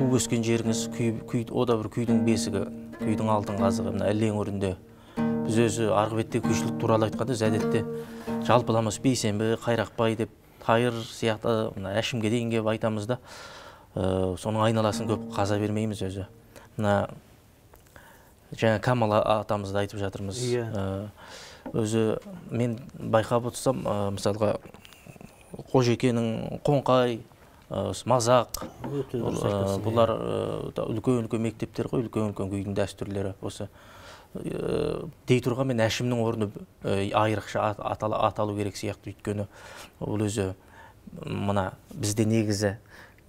Туып өскен жеріңіз күй, о да бір күйдің бесігі, күйдің алтын қазығы мына Іле өңірінде. Біз өзі арғы бетте күйшілік туралы айтқанда біз әдетте жалпыламас Бейсенбі, Қайрақбай деп, Тайыр сияқты мына Әшімге дейін келіп айтамыз да, соның айналасын көп қаза бермейміз өзі. Мына жаңа Камал атамызды айтып жатырмыз. Өзі мен байқап отырсам, мысалға Қожекенің Қоңқай, Мазақ, бұлар үлкен-үлкен мектептер ғой, үлкен-үлкен күйдің дәстүрлері. Осы дей тұрғанмен Әшімнің орны айрықша аталу керек сияқты, өйткені ол өзі мына бізде негізі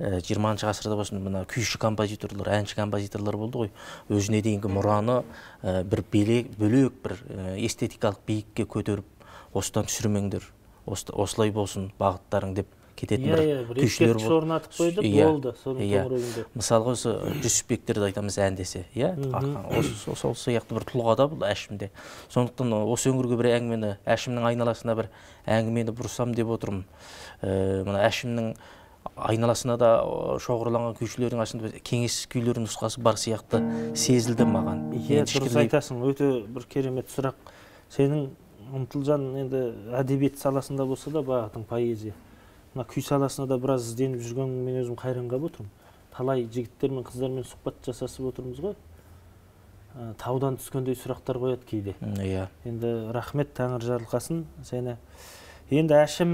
20-шы ғасырда болсын мына күйші композиторлар, әнші композиторлар болды ғой. Өзіне дейінгі мұраны бір бөлек бір эстетикалық биікке көтеріп, осыдан түсірмеңдер, осылай болсын бағыттарың деп кететін бір күйшілер болды. Орнатып қойды, болды, соның төңірегінде. Мысалға осы Жүсіпбектерді айтамыз ән десе, иә, сол сияқты бір тұлға да бұл Әшімде. Сондықтан осы өңірге бір әңгімені, Әшімнің айналасына бір әңгімені бұрсам деп отырмын. Мына Әшімнің айналасына да шоғырланған күйшілердің арасында кеңес күйлерінің нұсқасы бар сияқты сезілді маған. Иә, дұрыс айтасың, өте бір керемет сұрақ. Сенің Ұмтылжан енді әдебиет саласында болса да бағытың поэзия. Мына күй саласына да біраз ізденіп жүрген мен өзім қайран қалып отырмын. Талай жігіттермен, қыздармен сұхбат жасасып отырмыз ғой. Таудан түскендей сұрақтар қояды кейде. Иә. Енді рахмет, Тәңір жарылқасын сені. Енді Әшім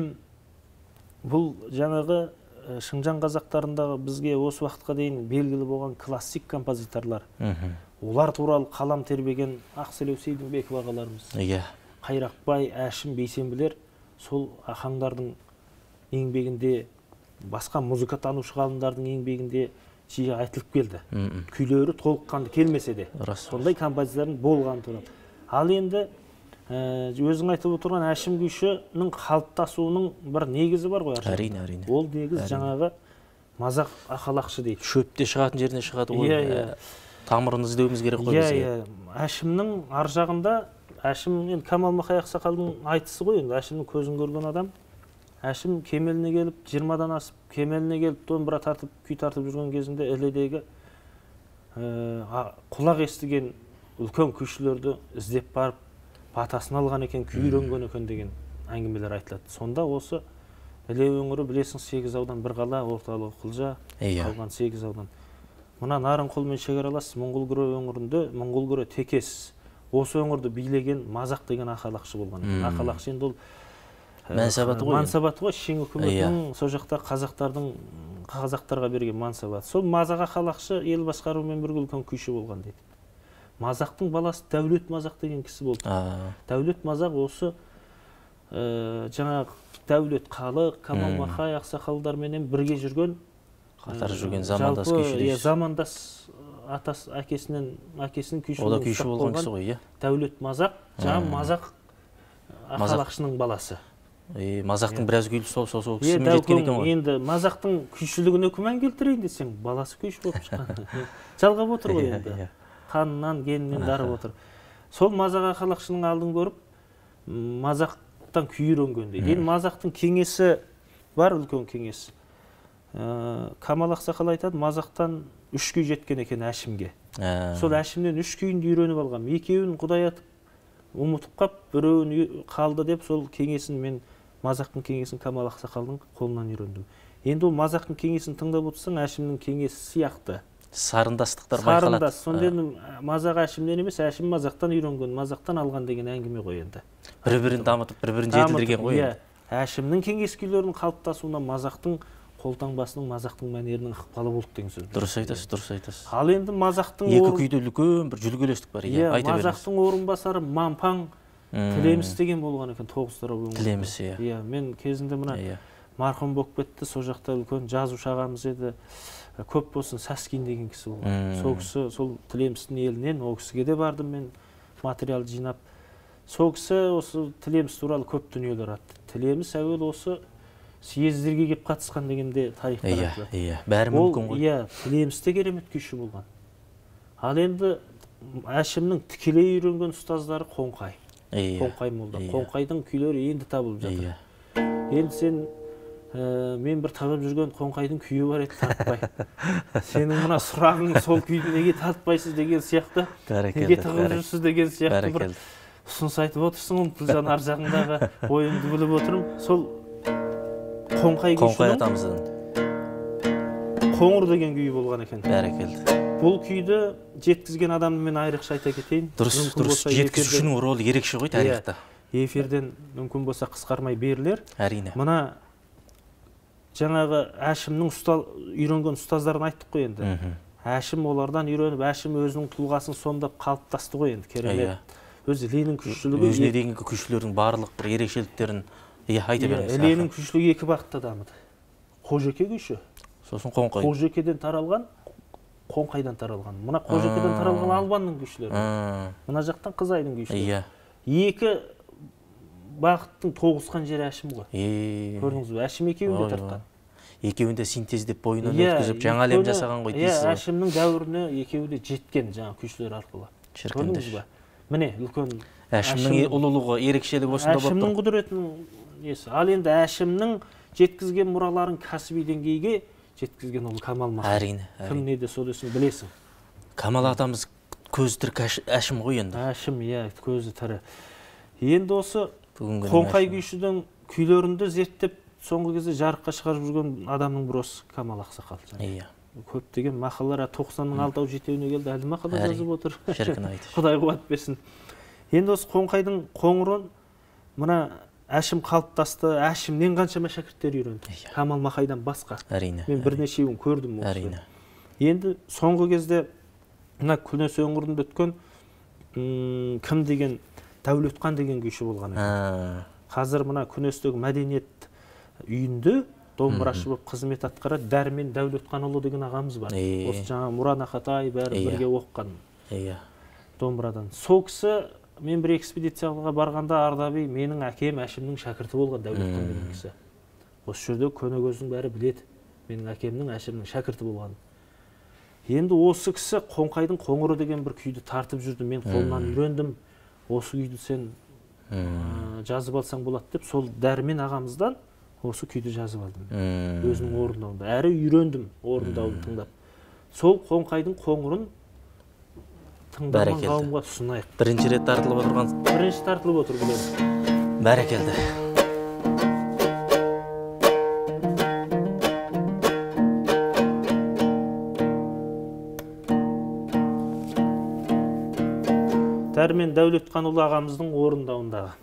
бұл жаңағы Шыңжаң қазақтарындағы бізге осы уақытқа дейін белгілі болған классик композиторлар. Олар туралы қалам тербеген Ақселеу Сейдімбеков ағаларымыз. Иә. Қайрақбай, Әшім, Бейсенбілер сол ахаңдардың еңбегінде, басқа музыкатанушы ғалымдардың еңбегінде жиі айтылып келді. Күйлері толыққанды келмесе де, сондай композиторлардың болғаны туралы. Ал енді өзің айтып отырған Әшім күйшінің қалыптасуының бір негізі бар ғой. Әрине, әрине. Ол негіз жаңағы Мазақ ақалақшы дейді. Шөпте шығатын жеріне шығады ғой. Иә, иә. Тамырын іздеуіміз керек қой бізге. Иә, иә. Әшімнің ар жағында, Әшім енді Камал Мақай ақсақалдың айтысы ғой енді, Әшімнің көзін көрген адам. Әшім кемеліне келіп, 20-дан асып, кемеліне келіп, домбыра тартып, күй тартып жүрген кезінде Іледегі құлақ естіген үлкен күйшілерді іздеп барып, батасын алған екен, күй үйренген екен деген әңгімелер айтылады. Сонда осы Іле өңірі, білесің, 8 аудан бір қала, орталығы Құлжа, қалған 8 аудан. Мына Нарынқолмен шекаралас Моңғолгүре өңірінде, Моңғолгүре Текес, осы өңірді билеген Мазақ деген ақалақшы болған. Ақалақшы енді ол мансабаты ғой. Мансабаты ғой, Шең үкіметінің сол жақта қазақтарға берген мансабаты. Сол Мазақ ақалақшы ел басқарумен бірге үлкен күйші болған дейді. Мазақтың баласы Дәулет Мазақ деген кісі болды. Дәулет Мазақ осы жаңағы Дәулет Қалық, Камал Мақай ақсақалдарменен бірге жүрген, қатар жүрген замандас күйші дейсіз. Замандас атасы, әкесінің күйші. Ол да күйші болған кісі ғой, иә. Дәулет Мазақ, жаңа Мазақ ақалақшының баласы. Мазақтың біраз күйлі сол кісімен жеткен екен ғой. Енді Мазақтың күйшілігіне күмән келтірейін десең, баласы күйші болып шыққан. Жалғап отыр ғой енді. Қанынан, генінен дарып отыр. Сол Мазақ ақалақшының алдын көріп, Мазақтан күй үйренген дейді. Енді Мазақтың кеңесі бар, үлкен кеңес. Камал ақсақал айтады, Мазақтан 3 күй жеткен екен Әшімге. Сол Әшімнен 3 күйін үйреніп алғам. Екеуін Құдай атып ұмытып қап, біреуін қалды деп сол кеңесін мен Мазақтың кеңесін Камал ақсақалдың қолынан үйрендім. Енді ол Мазақтың кеңесін тыңдап отырсаң, Әшімнің кеңесі сияқты. Сарындастықтар байқалады. Сарындас. Сонда енді Мазақ Әшімнен емес, Әшім Мазақтан үйренген, Мазақтан алған деген әңгіме ғой енді. Бір-бірін дамытып, бір-бірін жетілдірген ғой енді. Әшімнің кеңес күйлерінің қалыптасуына Мазақтың қолтаңбасының, Мазақтың мәнерінің ықпалы болды деген сөз. Дұрыс айтасыз, дұрыс айтасыз. Ал енді Мазақтың екі күйде үлкен бір жүлгелестік бар, иә, айта беріңіз. Мазақтың орынбасары Мампаң Тілеміс деген болған екен, 9 тарау өңірінде. Тілеміс, иә. Иә, мен кезінде мына марқұм болып кетті, сол жақта үлкен жазушы ағамыз еді, көп болсын Сәскин деген кісі болған. Сол кісі, сол Тілемістің елінен, ол кісіге де бардым мен материал жинап. Сол кісі осы Тілеміс туралы көп дүниелер айтты. Тілеміс әуелі осы съездерге келіп қатысқан дегенде тарихтар айтылады. Иә, бәрі мүмкін ғой. Иә, Тілеміс те керемет күйші болған. Ал енді Әшімнің тікелей үйренген ұстаздары Қоңқай. Қоңқай молда. Қоңқайдың күйлері енді табылып жатыр. Енді сен Мен бір тағып жүрген Қоңқайдың күйі бар еді, тартпай. Сенің мына сұрағың сол күйді неге тартпайсыз деген сияқты, неге тығып жүрсіз деген сияқты бір ұсыныс айтып отырсың. Ұмтылжан, ар жағындағы ойымды біліп отырмын. Сол Қоңқай Қоңқай атамыздың Қоңыр деген күйі болған екен. Бәрекелді. Бұл күйді жеткізген адамды мен айрықша айта кетейін. Дұрыс, дұрыс. Жеткізушінің ролі ерекше ғой тарихта. Эфирден мүмкін болса қысқармай берілер. Әрине. Мына жаңағы Әшімнің үйренген ұстаздарын айттық қой енді. Әшім олардан үйреніп, Әшім өзінің тұлғасын сомдап қалыптасты ғой енді, керемет. Өзі Ленин күйшілігі. Өзіне дейінгі күйшілердің барлық бір ерекшеліктерін айта беріңіз. Ленин күйшілігі екі бағытта дамыды. Қожеке күйші. Сосын Қоңқай. Қожекеден таралған, Қоңқайдан таралған. Мына Қожекеден таралған Албанның күйшілері. Мына жақтан Қызайдың күйшілері. Екі бағыттың тоғысқан жері Әшім ғой. Көрдіңіз бе? Әшім екеуін де тартқан. Екеуін де синтездеп бойынан өткізіп, жаңа әлем жасаған ғой дейсіз ғой. Әшімнің дәуіріне екеуі де жеткен жаңа күйшілер арқылы. Көрдіңіз бе? Міне үлкен Әшімнің ұлылығы, ерекшелігі осында болып тұр. Әшімнің құдіретінің несі. Ал енді Әшімнің жеткізген мұраларын кәсіби деңгейге жеткізген ол Камал Мақай. Әрине. Кім не де сол десін білесің. Камал атамыз көзі тірі Әшім ғой енді. Әшім, иә, көзі тірі. Енді осы Қоңқай күйшінің күйлерінде зерттеп, соңғы кезде жарыққа шығарып жүрген адамның бірі осы Камал ақсақал. Иә. Көптеген мақалалар, 90-ның алтау жетеуіне келді, әлі мақала жазып отыр. Шіркін айт. Құдай қуат берсін. Енді осы Қоңқайдың қоңырын мына Әшім қалыптасты, Әшімнен қаншама шәкірттер үйренді. Камал Мақайдан басқа. Әрине. Мен бірнешеуін көрдім. Әрине. Енді соңғы кезде мына Күнес өңірінде өткен кім деген Дәулетқан деген күйші болған екен. Қазір мына Күнестегі мәдениет үйінде домбырашы болып қызмет атқарады Дәрмен Дәулетқанұлы деген ағамыз бар. Осы жаңа Мұрат Ақатай бәрі бірге оқыған. Домбырадан. Сол кісі мен бір экспедицияға барғанда Ардаби менің әкем Әшімнің шәкірті болған Дәулетқан деген кісі. Осы жерде көне көздің бәрі біледі. Менің әкемнің Әшімнің шәкірті болғанын. Енді осы кісі Қоңқайдың қоңыры деген бір күйді тартып жүрді. Мен қолынан үйрендім. Осы күйді сен жазып алсаң болады деп сол Дәрмен ағамыздан осы күйді жазып алдым. Өзінің орындауында. Әрі үйрендім орындауын тыңдап. Сол Қоңқайдың қоңырын тыңдарман қауымға ұсынайық. Бірінші рет тартылып отырған. Бірінші тартылып отыр бұл енді. Бәрекелді. Дәрмен Дәулетқанұлы ағамыздың орындауындағы.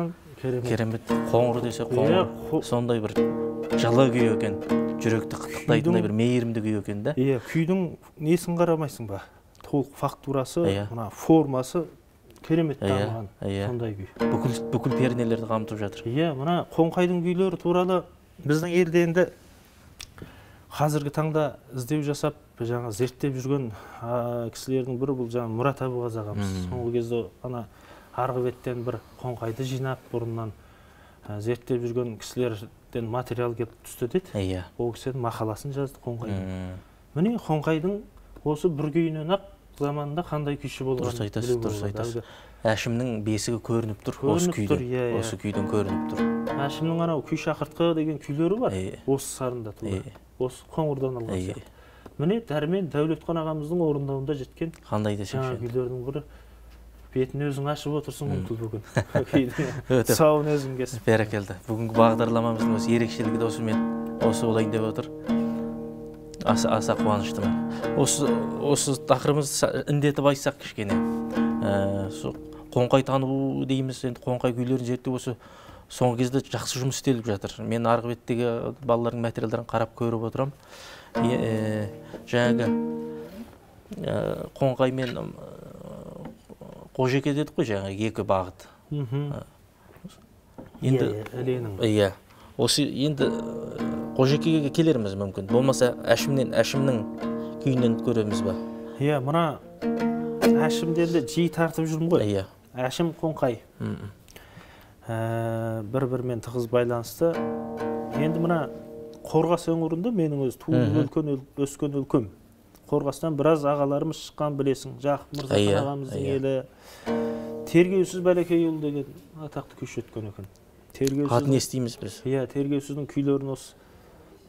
жағынан керемет. Керемет. Қоңыр десе қоңыр. Сондай бір жылы күй екен. Жүректі қытықтайтындай бір мейірімді күй екен да. Иә, күйдің несін қарамайсың ба? Толық фактурасы, мына формасы керемет дамыған сондай күй. Бүкіл пернелерді қамтып жатыр. Иә, мына Қоңқайдың күйлері туралы біздің елде енді қазіргі таңда іздеу жасап, жаңа зерттеп жүрген кісілердің бірі бұл жаңа Мұрат Әбуғазы ағамыз. Соңғы кезде ана арғы беттен бір Қоңқайды жинап, бұрыннан зерттеп жүрген кісілерден материал келіп түсті деді. Иә. Ол кісінің мақаласын жазды Қоңқайдың. Міне Қоңқайдың осы бір күйінен ақ заманында қандай күйші болғанын. Дұрыс айтасыз, дұрыс айтасыз. Әшімнің бесігі көрініп тұр, осы күйден. Осы күйден көрініп тұр. Әшімнің анау күй шақыртқы деген күйлері бар. Осы сарында тура. Осы Қоңырдан алған сияқты. Міне Дәрмен Дәулетхан ағамыздың орындауында жеткен қандай десеңші күйлердің бірі. Бетін өзің ашып отырсың ұмтыл бүгін. Тұсауын өзің кесіп. Бәрекелді. Бүгінгі бағдарламамыздың осы ерекшелігі де осымен осы болайын деп отыр. Аса қуаныштымын. Осы тақырыбымызды індетіп айтсақ кішкене. Қоңқай тану дейміз, енді Қоңқай күйлерін зерттеу осы соңғы кезде жақсы жұмыс істеліп жатыр. Мен арғы беттегі балалардың материалдарын қарап көріп отырам. Жаңағы Қоңқай мен Қожеке дедік қой, жаңағы екі бағыт. Енді Іленің. Иә. Осы енді Қожекеге келерміз мүмкін. Болмаса Әшімнің күйінен көреміз ба? Иә, мына Әшімдерді жиі тартып жүрмін ғой. Иә. Әшім Қоңқай. Бір-бірімен тығыз байланысты. Енді мына Қорғас өңірінде менің өз туып өскен өлкем. Қорғастан біраз ағаларымыз шыққан білесің. Жақып Мырзахан ағамыздың елі. Тергеусіз Бәлекейұлы деген атақты күйші өткен екен. Атын естиміз біз. Иә, Тергеусіздің күйлерін осы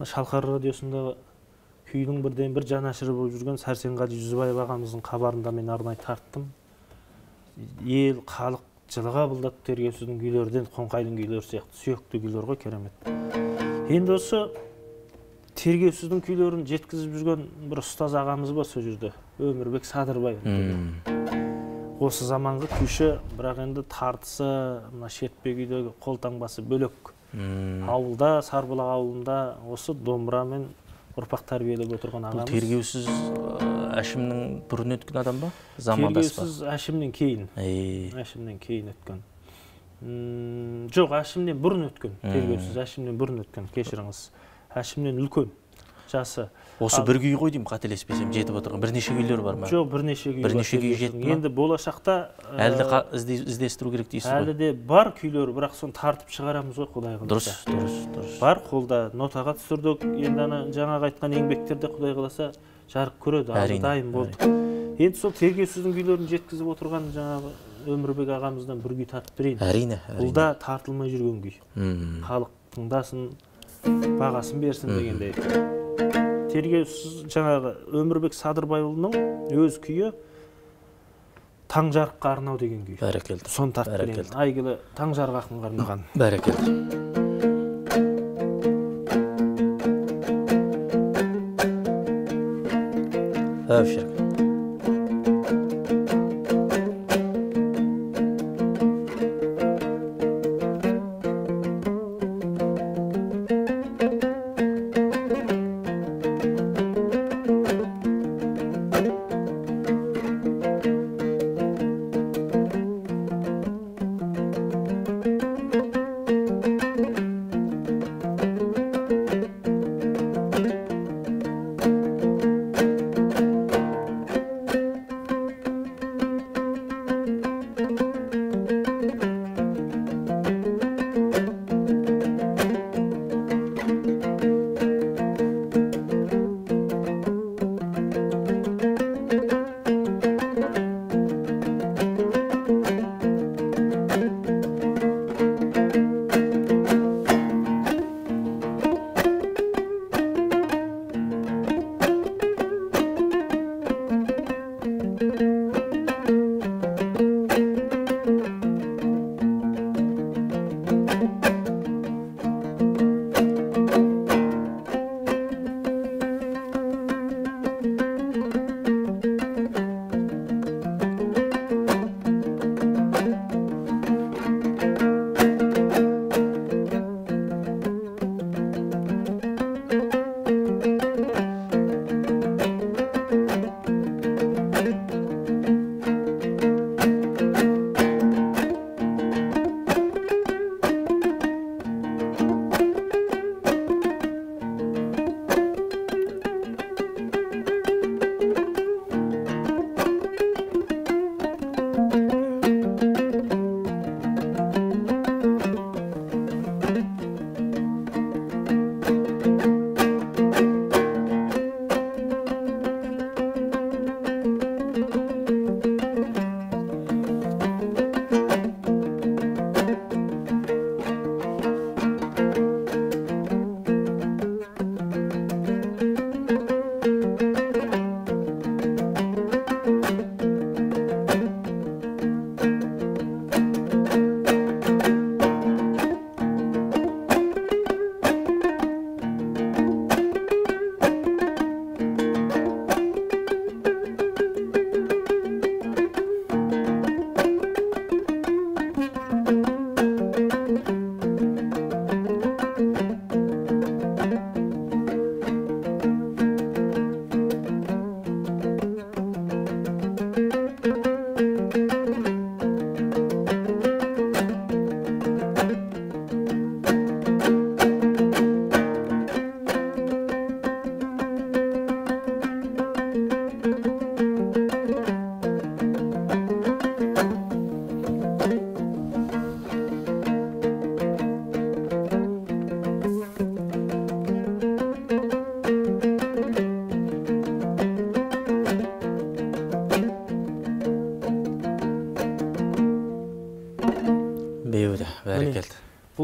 Шалқар радиосындағы күйдің бірден бір жанашыры болып жүрген Сәрсенғали Жүзбаев ағамыздың хабарында мен арнайы тарттым. Ел, халық жылы қабылдап Тергеусіздің күйлерден Қоңқайдың күйлері сияқты сүйекті күйлер ғой, керемет. Енді осы Тергеусіздің күйлерін жеткізіп жүрген бір ұстаз ағамыз бар сол жерде, Өмірбек Садырбаев. Осы заманғы күйші, бірақ енді тартысы, мына шертпе күйдегі қолтаңбасы бөлек. Ауылда, Сарбұлақ ауылында осы домбырамен ұрпақ тәрбиелеп отырған ағамыз. Бұл Тергеусіз Әшімнің бұрын өткен адам ба? Замандас ба? Тергеусіз Әшімнен кейін. Әшімнен кейін өткен. Жоқ, Әшімнен бұрын өткен. Тергеусіз Әшімнен бұрын өткен, кешіріңіз. Әшімнен үлкен жасы. Осы бір күй ғой деймін, қателеспесем, жетіп отырған. Бірнеше күйлер бар ма? Жоқ, бірнеше күй. Бірнеше күй жетті ма? Енді болашақта әлі де іздестіру керек дейсіз ғой. Әлі де бар күйлер, бірақ соны тартып шығарамыз ғой, Құдай қаласа. Дұрыс, дұрыс, дұрыс. Бар қолда нотаға түсірдік. Енді ана жаңағы айтқан еңбектер де Құдай қаласа жарық көреді, алды дайын болды. Енді сол Тергеусіздің күйлерін жеткізіп отырған жаңағы Өмірбек ағамыздан бір күй тартып берейін. Әрине, әрине. Бұл да тартылмай жүрген күй. Халық тыңдасын, бағасын берсін дегендей. Тергеусіз жаңағы Өмірбек Садырбайұлының өз күйі Таң жарыққа арнау деген күй. Бәрекелді. Соны тартып берейін. Әйгілі Таң жарық ақынға арнаған. Бәрекелді. Әбшір.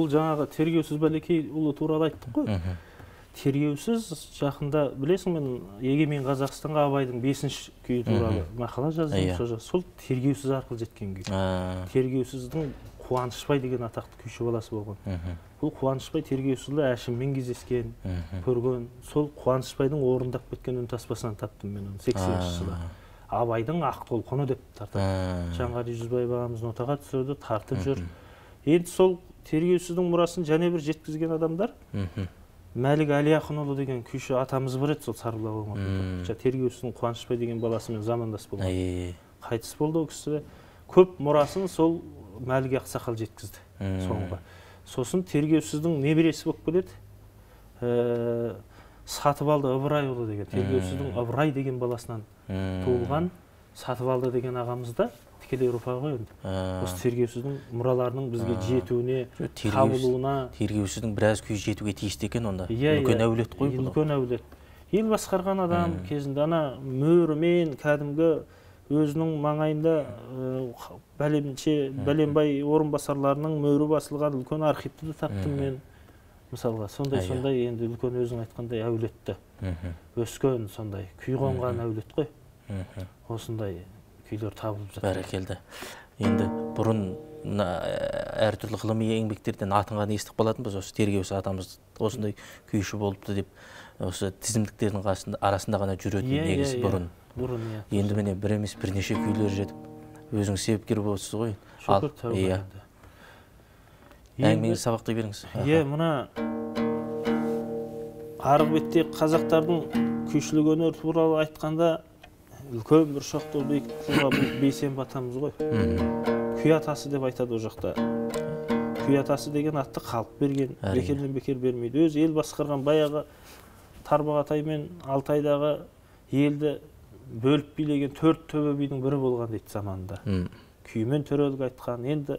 Бұл жаңағы Тергеусіз Бәлекейұлы туралы айттық қой. Тергеусіз жақында, білесің, мен Егемен Қазақстанға Абайдың 5-ші күйі туралы мақала жаздым. Сол Тергеусіз арқылы жеткен күй. Тергеусіздің Қуанышбай деген атақты күйші баласы болған. Бұл Қуанышбай Тергеусізді Әшіммен кездескен, көрген. Сол Қуанышбайдың орындап кеткен үнтаспасынан таптым мен оны 80-ші жылы. Абайдың ақ толқыны деп тартады. Жанғали Жүзбаев ағамыз нотаға түсірді, тартып жүр. Енді сол Тергеусіздің мұрасын және бір жеткізген адамдар Мәлік Әлиақынұлы деген күйші атамыз бар еді, сол Сарыбұлақ өңірінде. Тергеусіздің Қуанышбай деген баласымен замандас болған. Қайтыс болды ол кісі. Көп мұрасын сол Мәлік ақсақал жеткізді соңғы. Сосын Тергеусіздің немересі болып келеді. Сатыбалды Ыбырайұлы деген, Тергеусіздің Ыбырай деген баласынан туылған Сатыбалды деген ағамыз да тікелей ұрпағы ғой енді. Осы Тергеусіздің мұраларының бізге жетуіне, табылуына. Тергеусіздің біраз күй жетуге тиісті екен онда. Үлкен әулет қой бұл. Үлкен әулет. Ел басқарған адам кезінде ана мөрімен кәдімгі өзінің маңайында бәленше бәленбай орынбасарларының мөрі басылған үлкен архивті де таптым мен. Мысалға, сондай-сондай енді үлкен өзің айтқандай әулетті. Өскен сондай күй қонған әулет қой. Осындай күйлер табылып жатыр. Бәрекелді. Енді бұрын мына әртүрлі ғылыми еңбектерден атын ғана естіп қалатынбыз, осы Тергеусіз атамыз осындай күйші болыпты деп, осы тізімдіктердің арасында ғана жүретін негізі бұрын. Бұрын, иә. Енді міне бір емес бірнеше күйлер жетіп, өзіңіз себепкер болыпсыз ғой. Шүкір тәуба. Әңгімеңізді сабақтай беріңіз. Иә, мына арғы бетте қазақтардың күйшілік өнері туралы айтқанда үлкен бір шоқты биік тұлға бұл Бейсенбі атамыз ғой. Күй атасы деп айтады ол жақта. Күй атасы деген атты халық берген, бекерден бекер бермейді. Өзі ел басқарған баяғы Тарбағатай мен Алтайдағы елді бөліп билеген 4 төбе бидің бірі болған дейді заманында. Күймен төрелік айтқан. Енді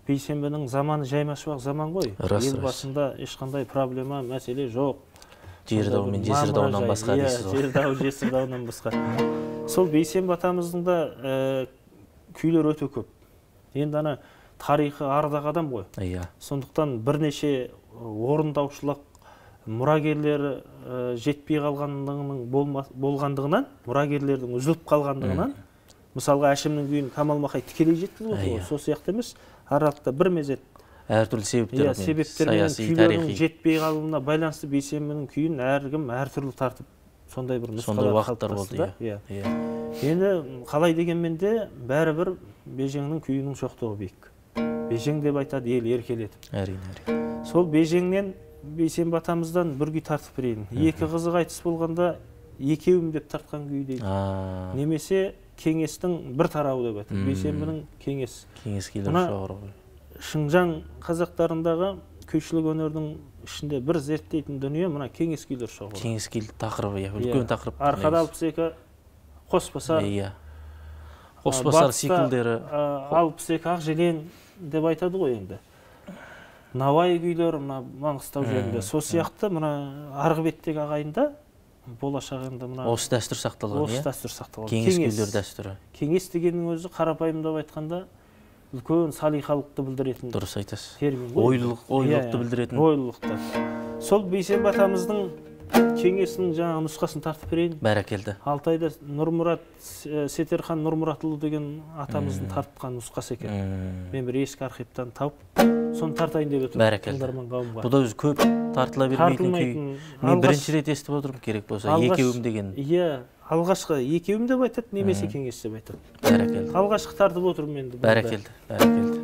Бейсенбінің заманы жаймашуақ заман ғой. Ел басында ешқандай проблема, мәселе жоқ. Жер дауы мен жесір дауынан басқа дейсіз ғой. Жер дауы, жесір дауынан басқа. Сол Бейсенбі атамыздың да күйлер өте көп. Енді ана тарихы ардақ адам ғой. Сондықтан бірнеше орындаушылық мұрагерлері жетпей қалғандығының болғандығынан, мұрагерлердің үзіліп қалғандығынан, мысалға Әшімнің күйін Камал Мақай тікелей жеткізіп отыр ғой. Сол сияқты емес, аралықта бір мезет әртүрлі себептермен, саяси, жетпей қалуына байланысты Бейсенбінің күйін әркім әртүрлі тартып, сондай бір нұсқалар қалыптасты да. Енді қалай дегенмен де бәрібір Бежеңнің күйінің шоқтығы биік. Бежең деп айтады ел еркелетіп. Әрине, әрине. Сол Бежеңнен, Бейсенбі атамыздан бір күй тартып берейін. Екі қызы қайтыс болғанда екеуім деп тартқан күй дейді. Немесе кеңестің бір тарауы деп айтады. Бейсенбінің кеңес. Кеңес күйлері жоғары ғой. Шыңжаң қазақтарындағы күйшілік өнердің ішінде бір зерттейтін дүние мына кеңес күйлер шоғыры. Кеңес күй тақырыбы, иә, үлкен тақырып. Арқада 62 қосбасар. Иә. Қосбасар циклдері. 62 ақ желен деп айтады ғой енді. Науай күйлері мына Маңғыстау жерінде. Сол сияқты мына арғы беттегі ағайында болашақ енді мына осы дәстүр сақталған, осы дәстүр сақталған. Кеңес күйлер дәстүрі. Кеңес дегеннің өзі қарапайымдап айтқанда үлкен салиқалықты білдіретін. Дұрыс айтасыз. Термин ғой. Ойлылық, ойлылықты білдіретін. Ойлылықты. Сол Бейсенбі атамыздың кеңесінің жаңағы нұсқасын тартып берейін. Бәрекелді. Алтайда Нұрмұрат, Сетерхан Нұрмұратұлы деген атамыздың тартқан нұсқасы екен. Мен бір ескі архивтан тауып, соны тартайын деп отырмын. Бәрекелді. Тыңдарман қауымға. Бұл да өзі көп тартыла бермейтін күй. Мен бірінші рет естіп отырмын, керек болса, екеуім деген. Иә, алғашқы екеуім деп айтады, немесе кеңес деп айтады. Бәрекелді. Алғашқы тартып отырмын енді. Бәрекелді, бәрекелді.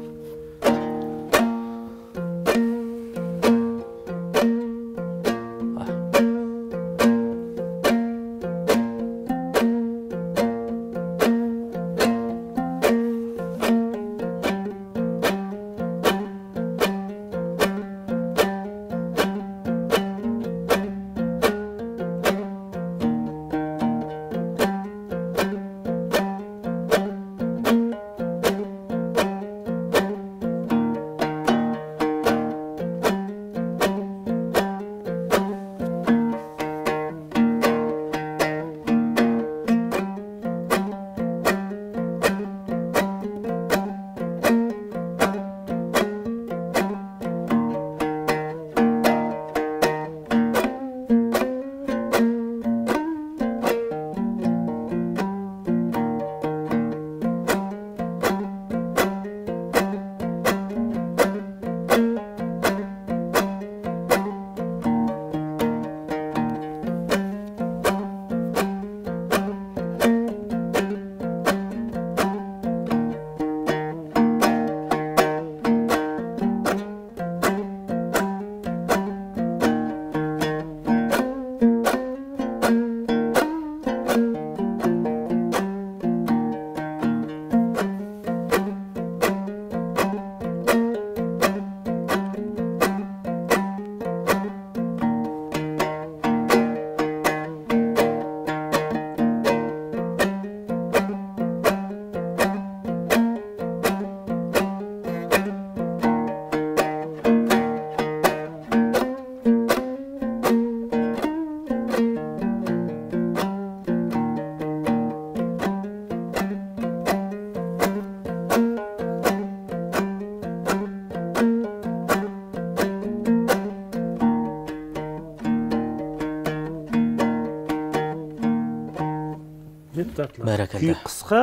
Керемет тартылады. Күй қысқа,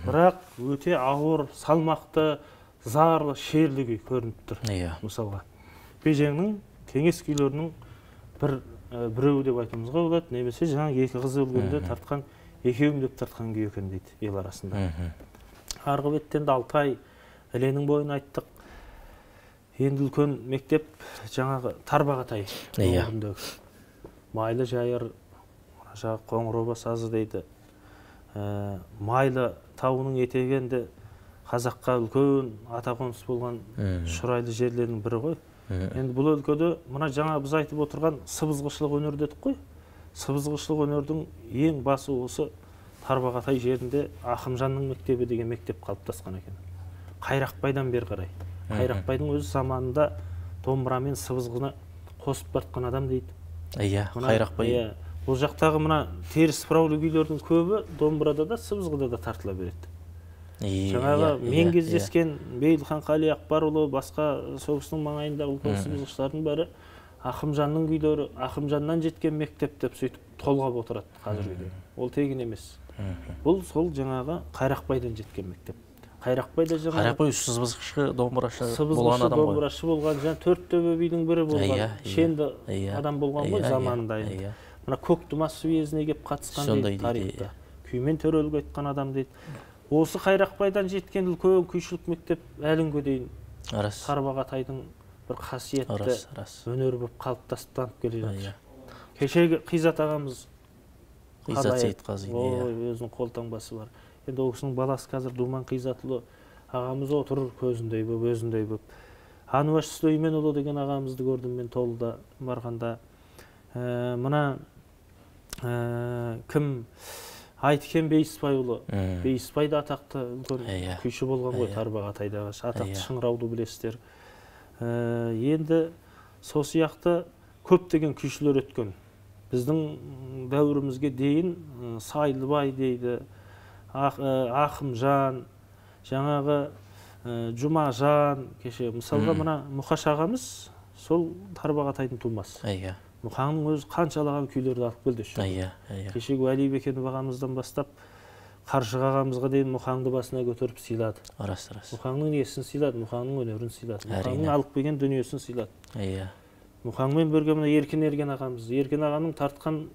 бірақ өте ауыр, салмақты, зарлы, шерлі күй көрініп тұр. Мысалға, Бежеңнің кеңес күйлерінің біреуі деп айтуымызға болады, немесе жаңағы екі қызы өлгенде тартқан, екеуім деп тартқан күй екен дейді ел арасында. Арғы беттен де Алтай, Іленің бойын айттық. Енді үлкен мектеп жаңағы Тарбағатай өңіріндегі Майлы жайыр, жаңағы Қоңыроба сазы дейді. Майлы тауының етегі енді қазаққа үлкен ата қоныс болған шұрайлы жерлердің бірі ғой. Енді бұл өлкеде мына жаңа біз айтып отырған сыбызғышылық өнер дедік қой. Сыбызғышылық өнердің ең басы осы Тарбағатай жерінде Ақымжанның мектебі деген мектеп қалыптасқан екен. Қайрақбайдан бері қарай. Қайрақбайдың өзі заманында домбыра мен сыбызғыны қосып тартқан адам дейді. Иә, Қайрақбай. Бұл жақтағы мына теріс бұраулы күйлердің көбі домбырада да сыбызғыда да тартыла береді. Жаңағы мен кездескен Бейілхан Қали Ақбарұлы, басқа сол кісінің маңайындағы үлкен сыбызғышылардың бәрі Ақымжанның күйлері, Ақымжаннан жеткен мектеп деп сөйтіп толғап отырады қазіргі. Ол тегін емес. Бұл сол жаңағы Қайрақбайдан жеткен мектеп. Қайрақбай да жаңағы Қайрақбай сыбызғышы домбырашы болған адам ғой. Домбырашы болған, жаңа төрт төбе бидің бірі болған, шенді адам болған ғой заманында енді. Мына Көктұмас съезіне келіп қатысқан дейді тарихта. Күймен төрелік айтқан адам дейді. Осы Қайрақбайдан жеткен үлкен күйшілік мектеп әлі күнге дейін Тарбағатайдың бір қасиетті өнері болып қалыптасып танып келе жатыр. Кешегі Қизат ағамыз, Қизат Сейітқазин, өзінің қолтаңбасы бар. Енді ол кісінің баласы қазір Думан Қизатұлы ағамыз отыр, көзіндей болып, өзіндей болып. Ануаш Сүлейменұлы деген ағамызды көрдім мен Толыда барғанда. Мына кім Айткен Бейісбайұлы, Бейісбай да атақты үлкен күйші болған ғой Тарбағатайдағы, атақты шыңырауды білесіздер. Енді сол сияқты көптеген күйшілер өткен. Біздің дәуірімізге дейін Сайлыбай дейді, Ақымжан, жаңағы Жұмажан, кеше мысалға мына Мұқаш ағамыз сол Тарбағатайдың тумасы. Мұқаңның өзі қаншалаған күйлерді алып келді. Кешегі Уәли Бекенов ағамыздан бастап Қаршыға ағамызға дейін Мұқаңды басына көтеріп сыйлады. Рас, рас. Мұқаңның несін сыйлады, Мұқаңның өнерін сыйлады, Мұқаңның алып келген дүниесін сыйлады. Мұқаңмен бірге мына Еркін Ерген ағамыз, Еркен ағаның тартқан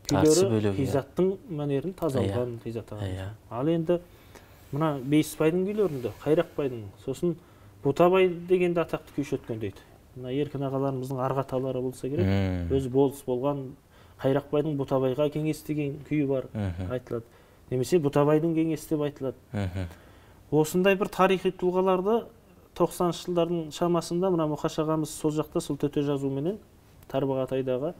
күйлері Қизаттың мәнерін тазалған Қизат ағамыз. Ал енді мына Бейісбайдың күйлерінде, Қайрақбайдың, сосын Бұтабай дегенде атақты күйші өткен дейді. Мына Еркін ағаларымыздың арғы аталары болса керек, өзі болыс болған Қайрақбайдың Бұтабайға кеңес деген күйі бар айтылады. Немесе Бұтабайдың кеңесі деп айтылады. Осындай бір тарихи тұлғаларды 90-шы жылдардың шамасында мына Мұқаш ағамыз сол жақта сол төте жазуменен Тарбағатайдағы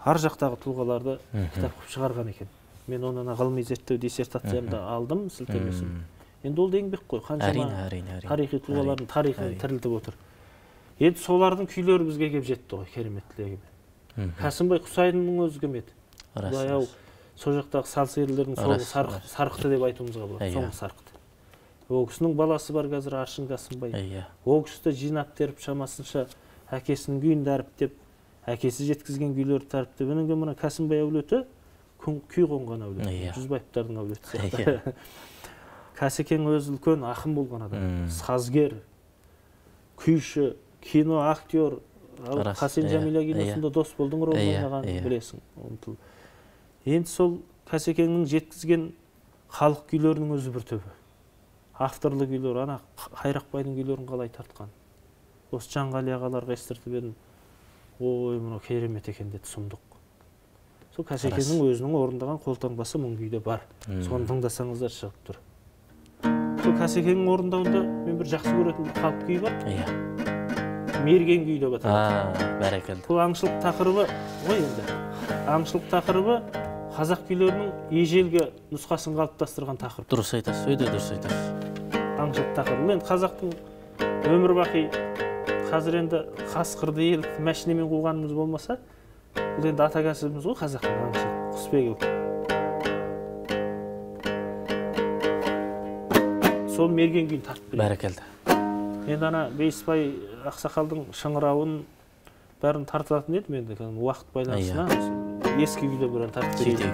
ар жақтағы тұлғаларды кітап қылып шығарған екен. Мен оны ғылыми зерттеу диссертациямда алдым сілтемесін. Енді ол да еңбек қой, қаншама тарихи тұлғалардың тарихын тірілтіп отыр. Енді солардың күйлері бізге келіп жетті ғой, кереметтілігімен. Қасымбай Құсайынның өзі кім еді? Құдай ау, сол жақтағы салсерлердің соңғы сарқыты деп айтуымызға болады, соңғы сарқыты. Ол кісінің баласы бар қазір, Аршын Қасымбай. Ол кісі де жинап теріп шамасынша әкесінің күйін дәріптеп, әкесі жеткізген күйлерді дәріптеп, өнген мына Қасымбай әулеті күй қонған әулет, Жүзбаевтардың әулеті сияқты. Қасекең өзі үлкен ақын болған адам, сазгер, күйші, кино актер. Қасен Жәмила киносында Дос болдың рөлін ойнаған, білесің. Енді сол Қасекеңнің жеткізген халық күйлерінің өзі бір төбе. Авторлы күйлер, ана Қайрақбайдың күйлерін қалай тартқан. Осы Жанғали ағаларға естіртіп едім. Ой, мынау керемет екен деді, сұмдық. Сол Қасекеңнің өзінің орындаған қолтаңбасы мың күйде бар. Соны тыңдасаңыздар шығып тұр. Сол Қасекеңнің орындауында мен бір жақсы көретін бір халық күйі бар. Мерген күйі деп аталады. Бәрекелді. Бұл аңшылық тақырыбы ғой енді. Аңшылық тақырыбы қазақ күйлерінің ежелгі нұсқасын қалыптастырған тақырып. Дұрыс айтасыз, өте дұрыс айтасыз. Аңшылық тақырыбы. Енді қазақтың өмір бақи қазір енді қасқырды елікті мәшинемен қуғанымыз болмаса, бұл енді ата кәсібіміз ғой қазақтың аңшылық, құсбегілік. Сол мерген күйін тартып береді. Бәрекелді. Енді ана Бейісбай ақсақалдың шыңырауын бәрін тартылатын едім енді уақыт байланысына ескі күйлер бәрін тартып берейін.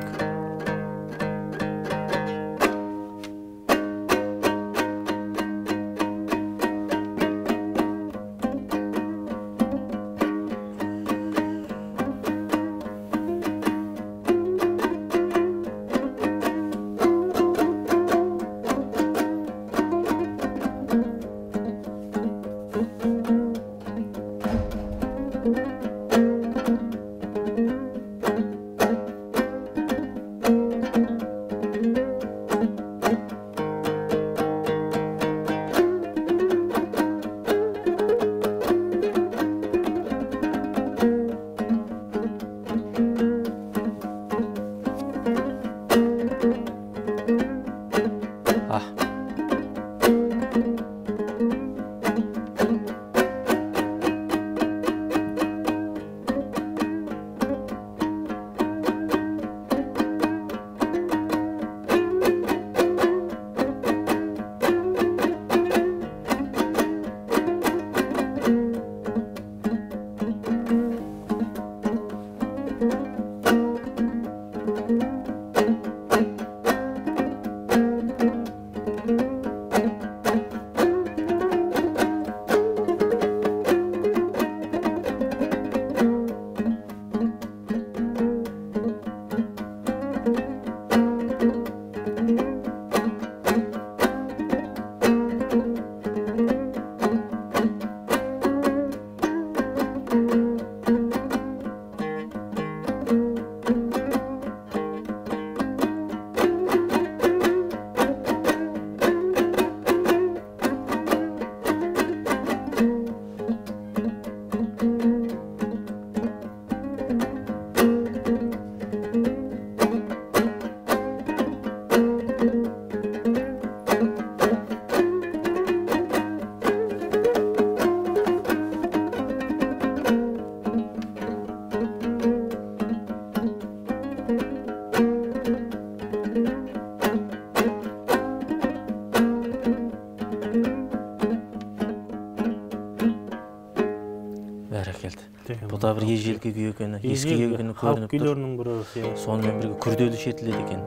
да бір ежелгі күй екені, ескі екені көрініп тұр. Халық күйлерінің бірі. Сонымен бірге күрделі шертіледі екен.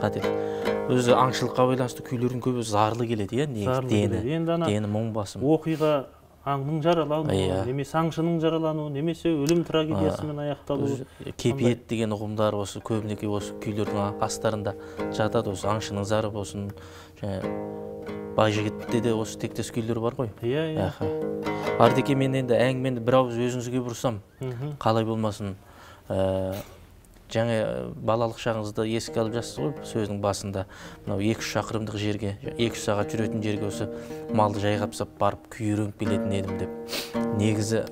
Қателік. Өзі аңшылыққа байланысты күйлердің көбі зарлы келеді, иә, негізі дені мұң басым. Оқиға аңның жаралануы, немесе аңшының жаралануы, немесе өлім трагедиясымен аяқталуы. Кепиет деген ұғымдар осы көбінесе осы күйлердің астарында жатады. Осы аңшының зары болсын, және Байжігітте де осы тектес күйлер бар ғой. Иә, иә. Ардеке, мен енді әңгімені бір ауыз өзіңізге бұрсам, қалай болмасын, жаңа балалық шағыңызды еске алып жатсыз ғой сөздің басында. Мынау 2-3 шақырымдық жерге, 2-3 сағат жүретін жерге осы малды жайғап сап барып күй үйреніп келетін едім деп. Негізі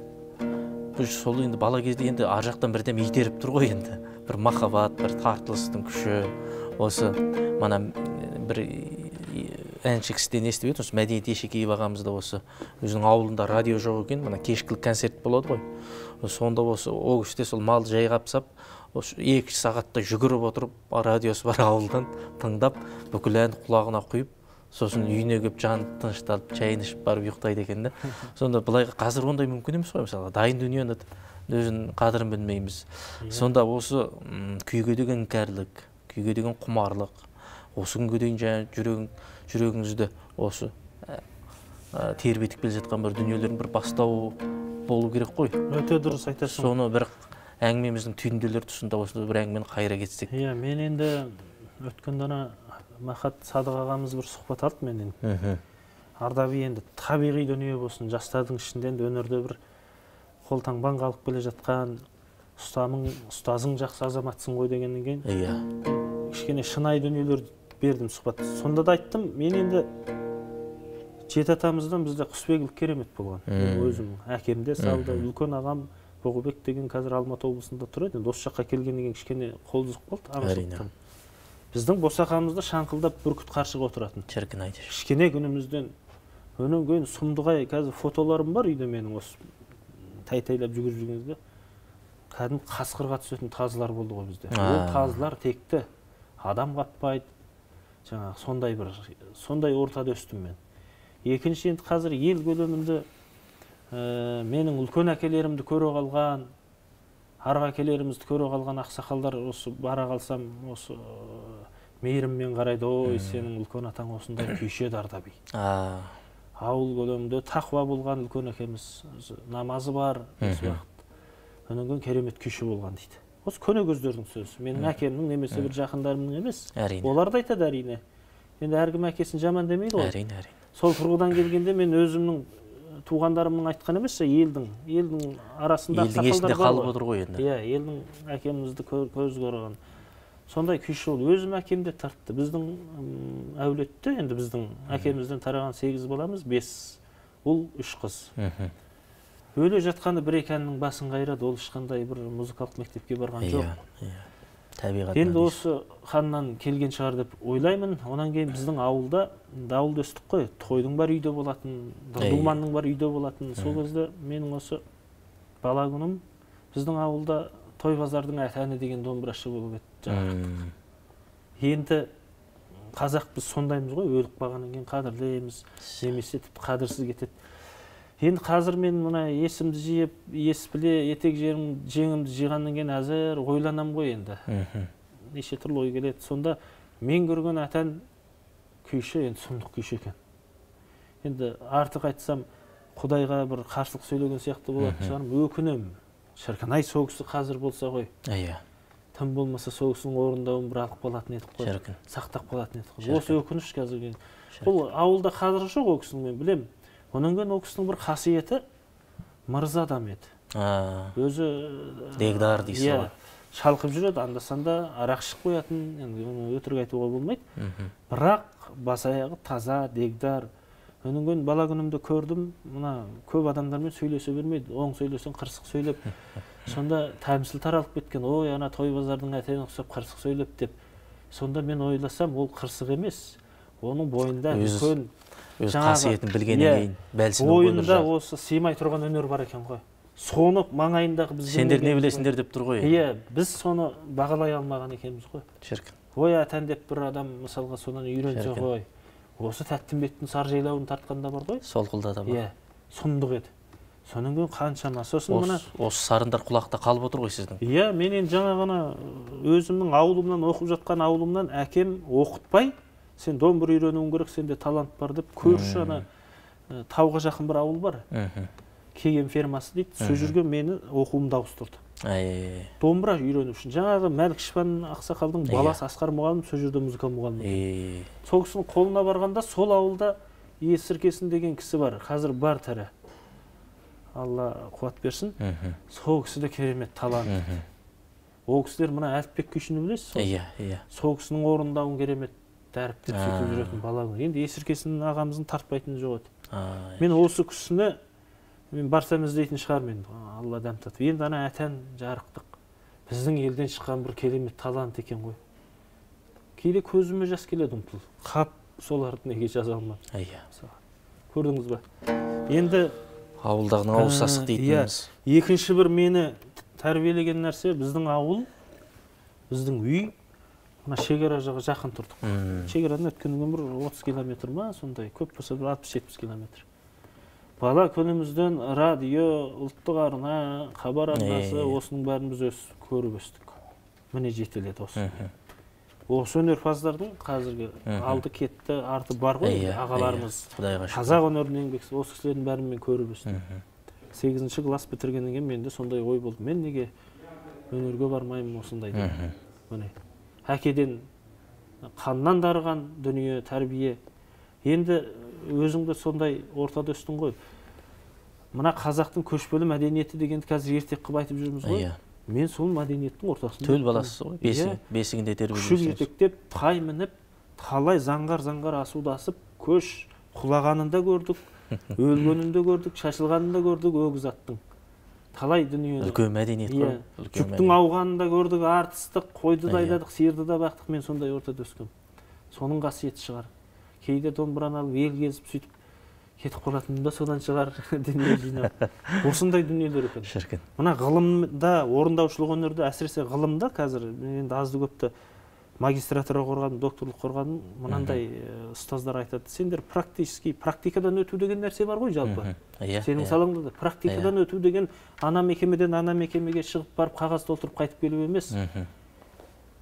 сол енді бала кезде енді ар жақтан бірдеме итеріп тұр ғой енді. Бір махаббат, бір тартылыстың күші. Осы мана бір әнші кісіден естіп едім, осы Мәдениет Ешекеев ағамыз да осы өзінің ауылында радио жоқ екен, мына кешкілік концерт болады ғой. Сонда осы ол кісі де сол малды жайғап сап, осы 2 сағатта жүгіріп отырып, радиосы бар ауылдан тыңдап, бүкіл ән құлағына құйып, сосын үйіне келіп жан тынышталып, шайын ішіп барып ұйықтайды екен да. Сонда былай қазір ондай мүмкін емес қой, мысалға дайын дүниені өзінің қадірін білмейміз. Сонда осы күйге деген іңкәрлік, күйге деген құмарлық, осы күнге дейін жаңа жүрегіңізді осы тербетіп келе жатқан бір дүниелердің бір бастауы болу керек қой. Өте дұрыс айтасың. Соны бір әңгімеміздің түйінделер тұсында осы бір әңгімені қайыра кетсек. Иә, мен енді өткенде ана Махат Садық ағамыз бір сұхбат алды менен. Ардаби енді табиғи дүние болсын, жастардың ішінде енді өнерде бір қолтаңбаң қалып келе жатқан ұстазың жақсы азаматсың ғой дегеннен кейін. Иә. Кішкене шынайы дүниелер бердім сұхбат. Сонда да айттым, мен енді жеті атамыздан бізде құсбегілік керемет болған. Өзім әкем де салды, үлкен ағам Боғыбек деген қазір Алматы облысында тұрады. Енді осы жаққа келгеннен кейін кішкене қол үзіп қалды аңшылықтан. Біздің босағамызда шаңқылдап бүркіт қаршыға отыратын. Шіркін айтшы. Кішкене күнімізден өнен кейін сұмдығай, қазір фотоларым бар үйде менің осы тәй-тәйлап жүгіріп жүргенімізде. Кәдімгі қасқырға түсетін тазылар болды ғой бізде. Ол тазылар текті, адам қаппайды. Жаңағы сондай бір сондай ортада өстім мен. Екінші енді қазір ел көлемінде менің үлкен әкелерімді көре қалған, арғы әкелерімізді көре қалған ақсақалдар осы бара қалсам осы мейіріммен қарайды. Ой, сенің үлкен атаң осындай күйші еді Ардаби. Ауыл көлемінде тақуа болған үлкен әкеміз, намазы бар, осы уақыт. Одан кейін керемет күйші болған дейді. Осы көне көздердің сөзі. Менің әкемнің немесе бір жақындарымның емес. Олар да айтады әрине. Енді әркім әкесін жаман демейді ғой. Әрине, әрине. Сол тұрғыдан келгенде мен өзімнің туғандарымның айтқан емес, елдің арасында елдің есінде қалып отыр ғой енді. Иә, елдің әкемізді көз көрген. Сондай күйші болды. Өзім әкем де тартты. Біздің әулетте енді біздің әкемізден тараған 8 баламыз, 5 ұл, 3 қыз. Өле жатқанда бір екі әннің басын қайрады, ол ешқандай бір музыкалық мектепке барған жоқ. Табиғатынан. Енді осы ханнан келген шығар деп ойлаймын. Онан кейін біздің ауылда, ауылда өстік қой, тойдың бар үйде болатын, думанның бар үйде болатын. Сол кезде менің осы бала күнім біздің ауылда той базардың әтәні деген домбырашы болып еді. Енді қазақ біз сондаймыз ғой, өліп қалғаннан кейін қадірлейміз, немесе тіпті қадірсіз кетеді. Енді қазір мен мына есімді жиып, ес біле, етек жеңімді жиғаннан кейін әзір ойланам ғой енді. Неше түрлі ой келеді. Сонда мен көрген әтән күйші енді сұмдық күйші екен. Енді артық айтсам, Құдайға бір қарсылық сөйлеген сияқты болатын шығармын. Өкінемін. Шіркін-ай, сол кісі қазір болса ғой. Тым болмаса сол кісінің орындауын бір алып қалатын едік қой. Сақтап қалатын едік қой. Осы өкініш қазір. Бұл ауылда қазір жоқ ол кісінің, мен білемін. Онан кейін ол кісінің бір қасиеті мырза адам еді. Өзі дегдар дейсіз ғой. Шалқып жүреді, анда-санда арақ ішіп қоятын, енді оны өтірік айтуға болмайды. Бірақ бас аяғы таза, дегдар. Онан кейін бала күнімде көрдім, мына көп адамдармен сөйлесе бермейді, оң сөйлесең қырсық сөйлеп. Сонда тәмсіл таралып кеткен, ой, ана той базардың әтеніне ұқсап қырсық сөйлеп деп. Сонда мен ойласам, ол қырсық емес, оның бойында үлкен өз қасиетін білгеннен кейін бәлсін бойында осы сыймай тұрған өнер бар екен ғой. Соны маңайындағы біз сендер не білесіңдер деп тұр ғой. Иә, біз соны бағалай алмаған екенбіз ғой. Шіркін. Ой, әтән деп бір адам мысалға содан үйренсе ғой. Осы Тәттімбеттің сар жайлауын тартқанда бар ғой. Солқылда да бар. Иә, сұмдық еді. Содан кейін қаншама. Сосын мына осы сарындар құлақта қалып отыр ғой сіздің. Иә, мен енді жаңа ғана өзімнің ауылымнан, оқып жатқан ауылымнан әкем оқытпай, сен домбыра үйренуің керек, сенде талант бар деп, көрші ана тауға жақын бір ауыл бар. Кеген фермасы дейді. Сол жерге мені оқуымды ауыстырды. Домбыра үйрену үшін. Жаңағы Мәлік Шпан ақсақалдың баласы Асқар мұғалім сол жерде музыка мұғалімі. Сол кісінің қолына барғанда сол ауылда Есіркесін деген кісі бар. Қазір бар тірі. Алла қуат берсін. Сол кісі де керемет талант. Ол кісілер мына Әліпбек күйшіні білесіз? Иә, иә. Сол кісінің орындауын керемет дәріптеп сөйтіп жүретін бала. Енді Есіркесін ағамыздың тартпайтыны жоқ еді. Мен осы кісіні мен барсам іздейтін шығар мен, Алла дәм татып. Енді ана Әтән жарықтық. Біздің елден шыққан бір керемет талант екен ғой. Кейде көзіме жас келеді ұмтыл. Қап, соларды неге жаза алмадым. Иә. Көрдіңіз ба? Енді ауылдағының ауыз сасық дейтініміз. Екінші бір мені тәрбиелеген нәрсе, біздің ауыл, біздің үй мына шекара жаққа жақын тұрдық. Шекарадан өткеннен бір 30 километр ма, сондай, көп болса бір 60-70 километр. Бала күнімізден радио, ұлттық арна, хабар арнасы, осының бәрін біз көріп өстік. Міне жетеледі осы. Осы өнерпаздардың қазіргі алды кетті, арты бар ғой, ағаларымыз. Қазақ өнерінің еңбекшісі, осы кісілердің бәрін мен көріп өстім. 8-ші класс бітіргеннен кейін менде сондай ой болды. Мен неге өнерге бармаймын осындай деп. Міне, әкеден қаннан дарыған дүние, тәрбие. Енді өзіңді сондай ортада өстің ғой. Мына қазақтың көшпелі мәдениеті дегенді қазір ертек қылып айтып жүрміз ғой. Мен сол мәдениеттің ортасында. Төл баласысыз ғой, бесігінде тербеліп. Күшік жетектеп, тай мініп, талай заңғар-заңғар асуды асып, көш құлағанын да көрдік, өлгенін де көрдік, шашылғанын да көрдік өгіз аттың. Талай дүниені. Үлкен мәдениет қой. Жүктің ауғанын да көрдік, артыстық, қойды да айдадық, сиырды да бақтық. Мен сондай ортада өскем. Соның қасиеті шығар. Кейде домбыраны алып, ел кезіп сөйтіп кетіп қалатыным да содан шығар, дүние жинап. Осындай дүниелер екен. Шіркін. Мына ғылымда, орындаушылық өнерде, әсіресе ғылымда қазір енді азды көпті магистратура қорғадым, докторлық қорғадым, мынандай ұстаздар айтады. Сендер практически практикадан өту деген нәрсе бар ғой жалпы. Сенің салаңда да практикадан өту деген ана мекемеден ана мекемеге шығып барып қағаз толтырып қайтып келу емес.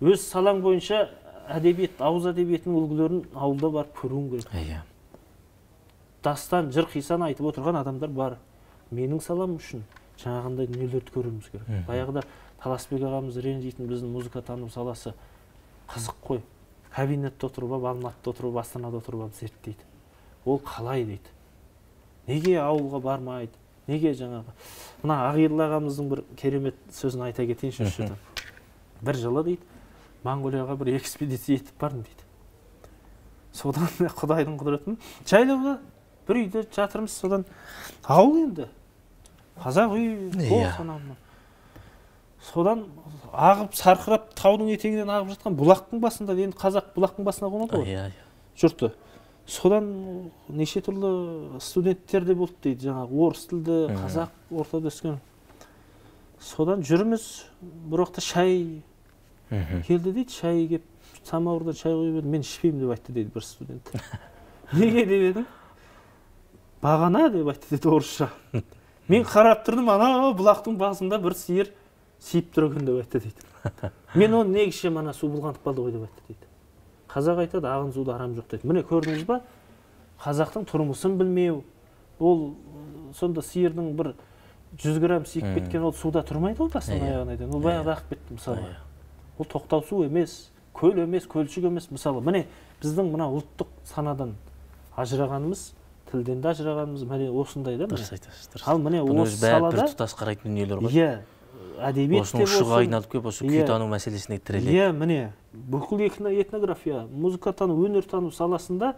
Өз салаң бойынша әдебиет, ауыз әдебиетінің үлгілерін ауылда барып көруің керек. Дастан, жыр, қиссаны айтып отырған адамдар бар. Менің салам үшін жаңағындай дүниелерді көруіміз керек. Баяғыда Таласбек ағамыз ренжитін, біздің музыка тану саласы қызық қой. Кабинетте отырып алып, Алматыда отырып, Астанада отырып алып зерттейді. Ол қалай дейді. Неге ауылға бармайды? Неге жаңағы? Мына Ағиыл ағамыздың бір керемет сөзін айта кетейінші осы жерден. Бір жылы дейді, Моңғолияға бір экспедиция етіп бардым дейді. Содан Құдайдың құдіретін жайлауда бір үйде жатырмыз, содан ауыл енді. Қазақ үй, қол. Содан ағып, сарқырап, таудың етегінен ағып жатқан бұлақтың басында, енді қазақ бұлақтың басына қонады ғой. Жұрты. Содан неше түрлі студенттер де болды дейді, жаңағы орыс тілді, қазақ ортада өскен. Содан жүрміз, бір уақытта шай келді дейді, шай кеп, самауырдан шай құйып едім, мен ішпеймін деп айтты дейді бір студент. Неге деп едім? Бағана деп айтты дейді орысша. Мен қарап тұрдым, ана бұлақтың басында бір сиыр сиіп тұр екен деп айтты дейді. Мен оны неге ішемін, ана су бұлғанып қалды ғой деп айтты дейді. Қазақ айтады, ағын суда арам жоқ дейді. Міне көрдіңіз ба, қазақтың тұрмысын білмеу, ол сонда сиырдың бір 100 грамм сиіп кеткен, ол суда тұрмайды ғой бастан аяғына дейін. Ол баяғыда ағып кетті мысалы. Ол тоқтау су емес, көл емес, көлшік емес мысалы. Міне біздің мына ұлттық санадан ажырағанымыз, тілден де ажырағанымыз, міне осындай да. Дұрыс айтасыз, дұрыс. Ал міне осы салада бір тұтас қарайтын дүниелер ғой. Иә, әдебиет те болсын. Осының айналып келіп, осы күйтану мәселесіне тіреледі. Иә, міне бүкіл этнография, музыкатану, өнертану саласында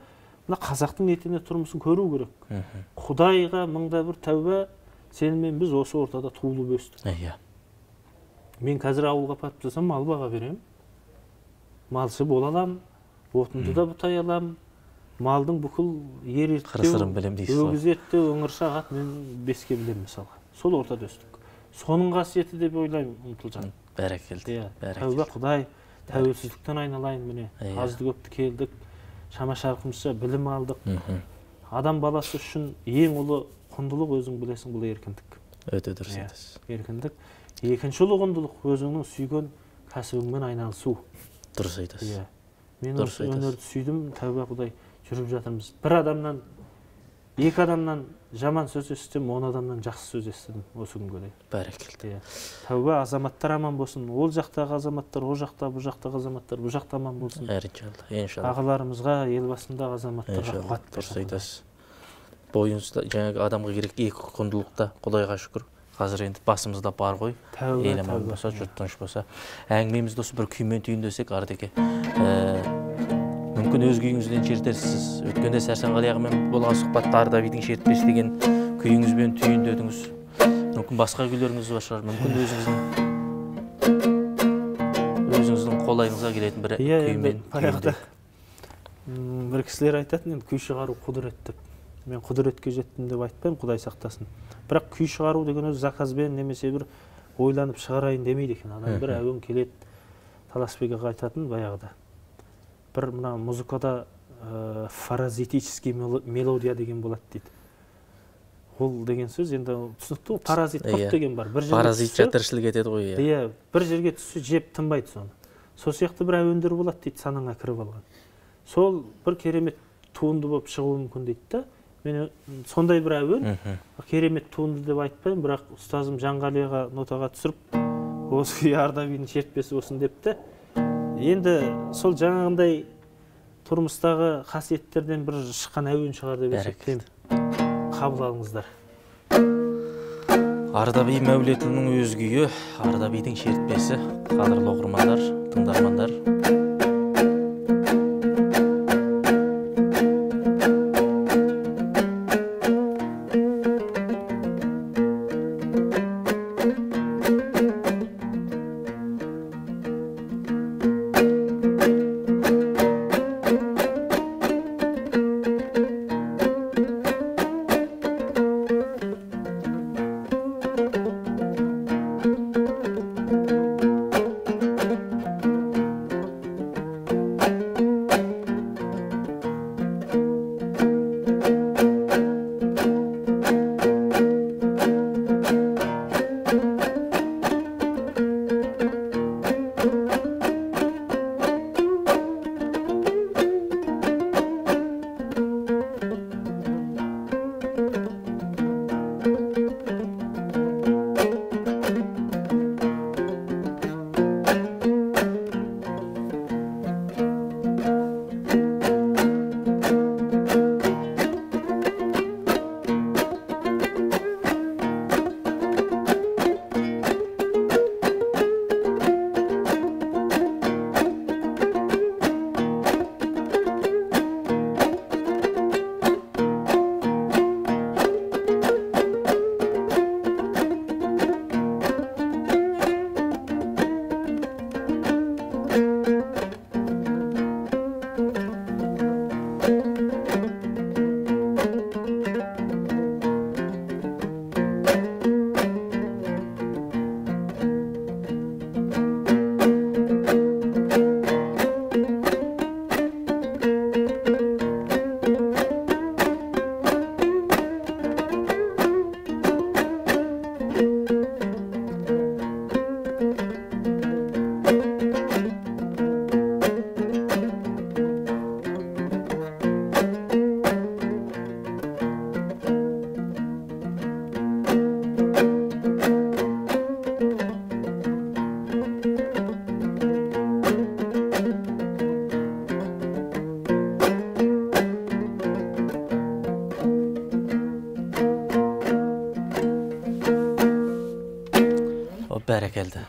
мына қазақтың етене тұрмысын көру керек. Құдайға мыңда бір тәуба, сенімен біз осы ортада туылып өстік. Иә. Мен қазір ауылға барып тұрсам, мал баға беремін. Малшы бола аламын, отынды да бұтай аламын. Малдың бүкіл ер ерттеу, өгіз ерттеу, өңіршақ ат мен беске білемін мысалға. Сол ортада өстік. Соның қасиеті деп ойлаймын, Ұмтылжан. Бәрекелді. Тәуба Құдай, тәуелсіздіктен айналайын міне. Азды көпті келдік, шама шарқымызша білім алдық. Адам баласы үшін ең ұлы құндылық, өзің білесің, бұл еркіндік. Өте дұрыс айтасыз. Еркіндік. Екінші ұлы құндылық өзіңнің сүйген кәсібіңмен айналысу. Дұрыс айтасыз. Мен осы өнерді сүйдім, тәуба Құдай, жүріп жатырмыз. Бір адамнан, екі адамнан жаман сөз естідім, 10 адамнан жақсы сөз естідім осы күнге дейін. Бәрекелді. Тәуба, азаматтар аман болсын. Ол жақтағы азаматтар, ол жақта, бұл жақтағы азаматтар, бұл жақта аман болсын. Иншалла, иншалла. Ағаларымызға, ел басындағы азаматтарға қуат берсін. Дұрыс айтасыз. Бойыңызда жаңағы адамға керек екі құндылықта, Құдайға шүкір, қазір енді басымызда бар ғой. Ел аман болса, жұрт тыныш болса. Әңгімемізді осы бір күймен түйіндесек, Ардеке. Мүмкін өз күйіңізден шертерсіз. Өткенде Сәрсенғали ағамен болған сұхбатта Ардабидің шертпесі деген күйіңізбен түйіндедіңіз. Мүмкін басқа күйлеріңіз бар шығар, мүмкін өзіңіздің қолайыңызға келетін бір күймен. Баяғыда бір кісілер айтатын, енді күй шығару құдірет деп. Мен құдіретке жеттім деп айтпаймын, Құдай сақтасын. Бірақ күй шығару деген өзі заказбен немесе бір ойланып шығарайын демейді екен. Адам бір әуен келеді, Таласбек аға айтатын баяғыда. Бір мына музыкада паразитический мелодия деген болады дейді. Ол деген сөз енді түсінікті ғой, паразит құрт деген бар. Паразит тіршілік етеді ғой. Иә, бір жерге түссе жеп тынбайды соны. Сол сияқты бір әуендер болады дейді, санаңа кіріп алған. Сол бір керемет туынды болып шығуы мүмкін дейді да. Мен сондай бір әуен, керемет туынды деп айтпаймын, бірақ ұстазым Жанғали аға нотаға түсіріп, осы күй Ардабидің шертпесі болсын депті. Енді сол жаңағындай тұрмыстағы қасиеттерден бір шыққан әуен шығар деп есептеймін. Қабыл алыңыздар. Ардаби Мәулетұлының өз күйі, Ардабидің шертпесі. Қадірлі оқырмандар, тыңдармандар. Бәрекелді.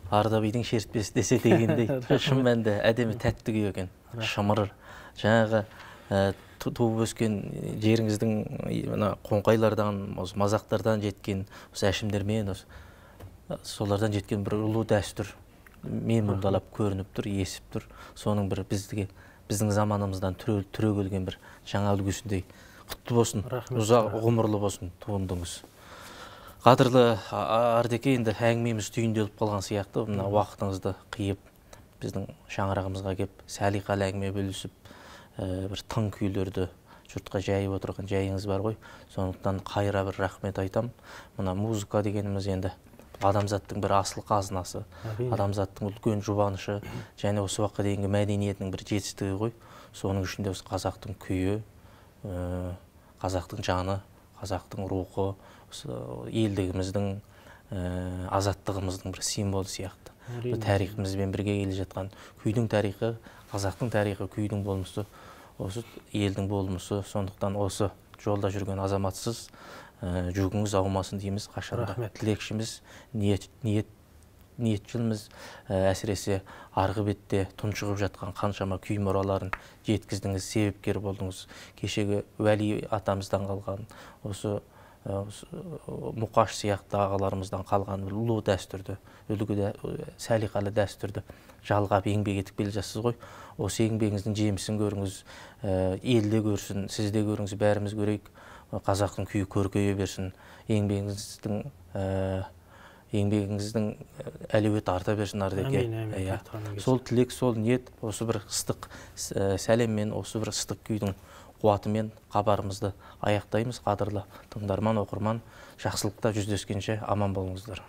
Ардабидің шертпесі десе дегендей, шын мәнінде әдемі тәтті күй екен. Шымыр. Жаңағы туып өскен жеріңіздің мына қоңқайлардан, осы мазақтардан жеткен, осы әшімдермен, осы солардан жеткен бір ұлы дәстүр мен мұндалап көрініп тұр, есіп тұр. Соның бір бізге, біздің заманымыздан түрегелген бір жаңа үлгісіндей. Құтты болсын, ұзақ ғұмырлы болсын туындыңыз. Қадірлі Ардеке, енді әңгімеміз түйінделіп қалған сияқты, мына уақытыңызды қиып, біздің шаңырағымызға кеп, сәлиқалы әңгіме бөлісіп, бір тың күйлерді жұртқа жайып отырған жайыңыз бар ғой. Сондықтан қайыра бір рахмет айтам. Мына музыка дегеніміз енді адамзаттың бір асыл қазынасы, адамзаттың үлкен жұбанышы және осы уақытқа дейінгі мәдениетінің бір жетістігі ғой. Соның ішінде осы қазақтың күйі, қазақтың жаны, қазақтың рухы, осы елдігіміздің, азаттығымыздың бір символы сияқты. Тарихымызбен бірге келе жатқан күйдің тарихы, қазақтың тарихы, күйдің болмысы, осы елдің болмысы. Сондықтан осы жолда жүрген азаматсыз, жүгіңіз аумасын дейміз қашанда. Тілекшіміз, ниетшілміз, әсіресе арғы бетте тұншығып жатқан қаншама күй мұраларын жеткіздіңіз, себепкер болдыңыз. Кешегі Уәли атамыздан қалған, осы Мұқаш сияқты ағаларымыздан қалған ұлы дәстүрді, үлгі сәлиқалы дәстүрді жалғап еңбек етіп келе жатсыз ғой. Осы еңбегіңіздің жемісін көріңіз, ел де көрсін, сіз де көріңіз, бәріміз көрейік. Қазақтың күйі көркейе берсін, еңбегіңіздің әлеуеті арта берсін, Ардеке. Сол тілек, сол ниет, осы бір ыстық сәлеммен, осы бір ыстық күйдің қуатымен хабарымызды аяқтаймыз. Қадірлі тыңдарман, оқырман, жақсылықта жүздескенше аман болыңыздар.